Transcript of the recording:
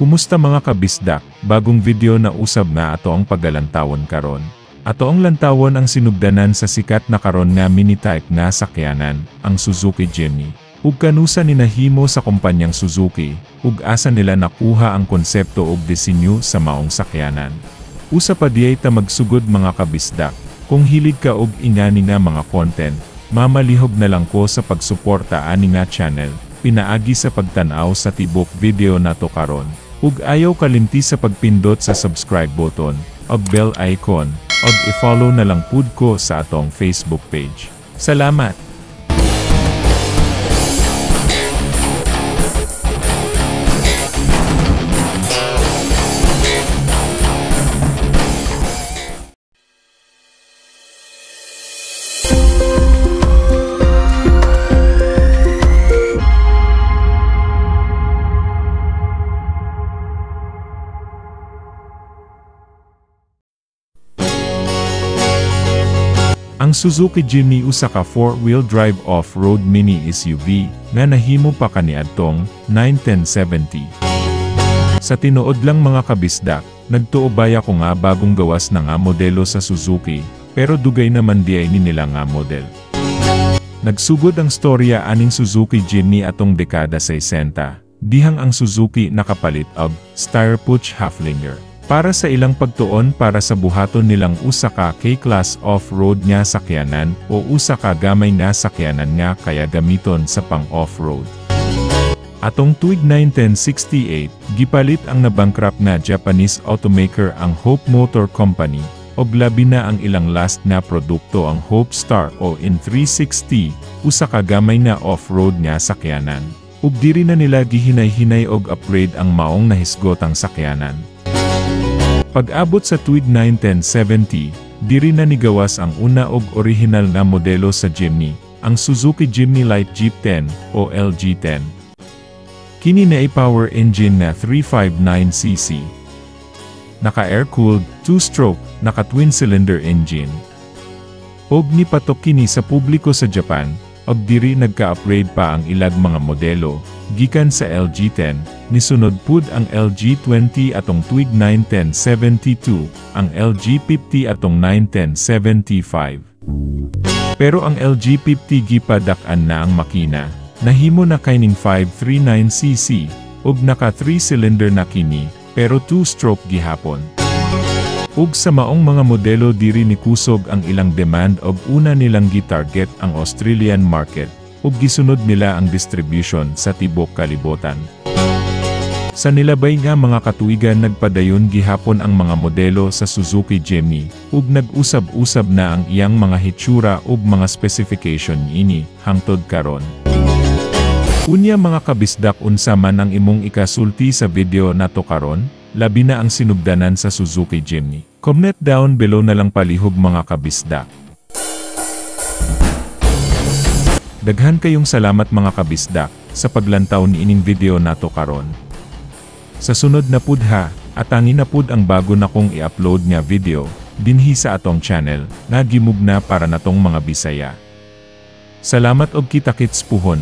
Kumusta mga kabisdak, bagong video na usab nga ato ang pagalantawon karon. Ato ang lantawon ang sinugdanan sa sikat na karon nga mini-type nga sakyanan, ang Suzuki Jimny. Ug kanusa ni nahimo sa kumpanyang Suzuki, ug asa nila nakuha ang konsepto ug disenyo sa maong sakyanan. Usa pa diay ta magsugod mga kabisdak, kung hilig ka og ingani nga mga content, mamalihog na lang ko sa pagsuporta ani nga channel, pinaagi sa pagtan-aw sa tibok video nato karon. Ug ayaw kalimti sa pagpindot sa subscribe button, ug bell icon, ug i-follow na lang pud ko sa atong Facebook page. Salamat! Ang Suzuki Jimny usa ka 4-wheel drive off-road mini SUV nga nahimo pa kaniadtong 1970. Sa tinuod lang mga kabisdak, nagtuo baya ko nga bagong gawas na nga modelo sa Suzuki, pero dugay naman diay ni nila nga model. Nagsugod ang storya aning Suzuki Jimny atong dekada 60, dihang ang Suzuki nakapalit og Steyr-Puch Haflinger para sa ilang pagtuon para sa buhaton nilang usa ka K-class off-road nga sakyanan o usa ka gamay nga sakyanan nga kaya gamiton sa pang-off-road. Atong tuig 1968, gipalit ang nabankrupt na Japanese automaker ang Hope Motor Company, og labi na ang ilang last na produkto ang Hope Star o N360, usa ka gamay na off-road nga sakyanan. Ug diri na nila gihinay-hinay og upgrade ang maong nahisgotang sakyanan. Pag-abot sa tuig 1970, diri na nigawas ang una og orihinal nga modelo sa Jimny, ang Suzuki Jimny Light Jeep 10 o LG10. Kini na power engine na 359cc. Naka-air-cooled, 2-stroke, naka-twin-cylinder engine. Og nipatok kini sa publiko sa Japan, og diri nagka-upgrade pa ang ilag mga modelo, gikan sa LG10, nisunod pud ang LG20 atong tuig 1972, ang LG50 atong 1975. Pero ang LG50 gipadak-an na ang makina, nahimo na kining 539cc, ug naka 3-cylinder na kini, pero 2-stroke gihapon. Ug sa maong mga modelo diri ni kusog ang ilang demand og una nilang gi-target ang Australian market, ug gisunod nila ang distribution sa tibok kalibutan. Sa nilabay nga mga katuigan nagpadayon gihapon ang mga modelo sa Suzuki Jimny, ug nag-usab-usab na ang iyang mga hitsura ug mga specification niini hangtod karon. Unya mga kabisdak, unsa man ang imong ikasulti sa video nato karon, labi na ang sinugdanan sa Suzuki Jimny? Comment down below na lang palihog mga kabisdak. Daghan kayong salamat mga kabisdak sa paglantaw niining video nato karon. Sa sunod na pud ha, atangin na pud ang bago na kong i-upload nga video dinhi sa atong channel nga gimugna para natong mga Bisaya. Salamat og kita-kits puhon.